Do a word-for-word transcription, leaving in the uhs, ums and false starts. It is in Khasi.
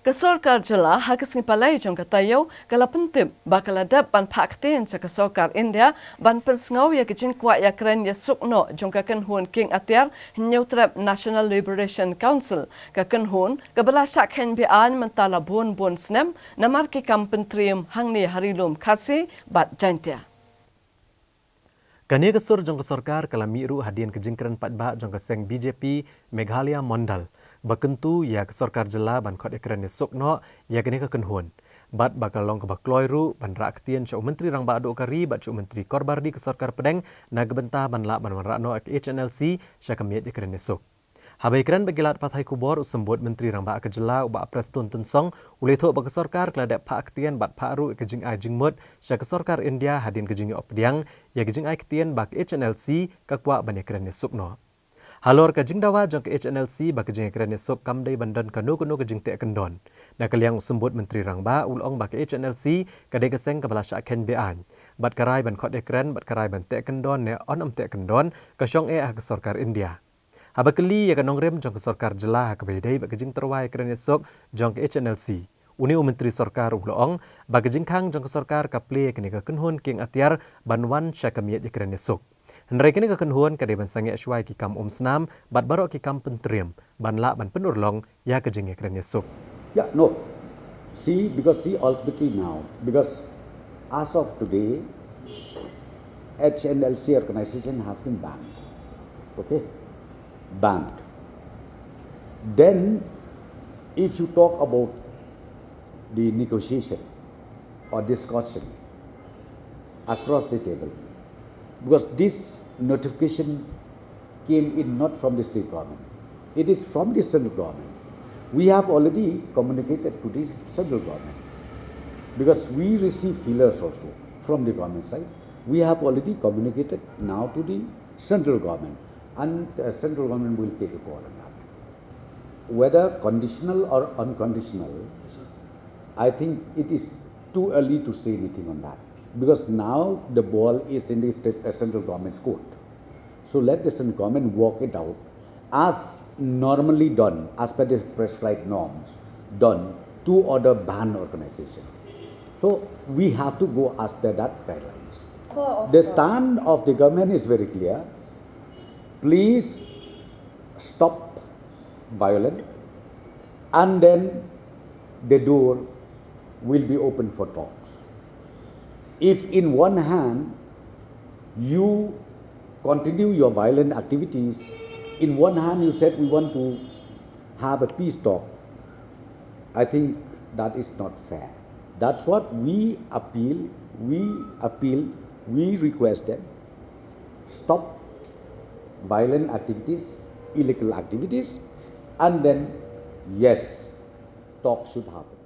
Ka sorkar jylla ha ka sngi Palei jong ka taïew ka la pyntip ba ka la dep ban phah ktien sha ka sorkar India ban pynsngew ïa ka jingkwah ïakren ïasuk noh jong ka kynhun kieng atiar Hynñiewtrep National Liberation Council. Ka kynhun kaba la shah kheiñ be-aiñ mynta la bun bun snem namar ki kam pyntriem hangne ha ri lum Khasi bad Jaiñtia. Kane ka sur jong ka sorkar ka la mih ruh hadien ka jingkren paidbah jong ka seng B J P Meghalaya Mondal ba kyntu ïa ka sorkar jylla ban khot ïakren ïasuk noh ïa kane ka kynhun. Bad ba ka long kaba kloi ruh ban rah ktien sha u Myntri Rangbah Duh ka ri bad sha u Myntri Korbar Ri ka sorkar pdeng na ka bynta ban lah ban wanrah noh ïa ka H N L C sha ka miet ïakren ïasuk. Haba ïakren bad ki lad pathai khubor, u Symbud Myntri Rangbah ka jylla u Bah Prestone Tynsong u la ïathuh ba ka sorkar ka la dep phah ktien bad phah ruh ïa ka jingai jingmut sha ka sorkar India hadien ka jingïoh pdiang ïa ka jingai ktien ba ka H N L C ka kwah ban ïakren ïasuk noh. Halor ka jingdawa jong ka H N L C ba ka jingïakren ïasuk kam dei ban don kano kano ka jingteh kyndon. Na ka liang u Symbud Myntri Rangbah u la ong ba ka H N L C ka dei ka seng kaba la shah kheiñ be-aiñ bad ka rai ban khot ïakren bad ka rai ban teh kyndon ne yn ym teh kyndon ka shong eh ha ka sorkar India. Haba kylli ïa ka nongrim jong ka sorkar jylla ha kaba ïadei bad ka jingtyrwa ïakren ïasuk jong ka H N L C, une u Myntri Sorkar u la ong ba ka jingkhang jong ka sorkar ka plie ïa kane ka kynhun kieng atiar ban wan sha ka miet ïakren ïasuk. Hynrei kane ka kynhun ka dei ban sangeh shuwa ïa ki kam umsnam bad baroh ki kam pyntriem ban lah ban pynurlong ïa ka jingïakren ïasuk. Yeah, no. See, because see, ultimately now, because as of today, H N L C organization has been banned. Okay? Banned. Then, if you talk about the negotiation or discussion across the table, because this notification came in not from the state government. It is from the central government. We have already communicated to the central government because we receive feelers also from the government side. We have already communicated now to the central government, and uh, central government will take a call on that. Whether conditional or unconditional, I think it is too early to say anything on that because now the ball is in the state, uh, central government's court. So let the central government work it out as normally done, as per the prescribed norms, done to other banned organization. So we have to go as per that guidelines. The stand of the government is very clear. Please stop violence, and then the door will be open for talks. If in one hand you continue your violent activities, in one hand you said we want to have a peace talk, I think that is not fair. That's what we appeal, we appeal, we request them, stop violent activities, illegal activities, and then, yes, talk should happen.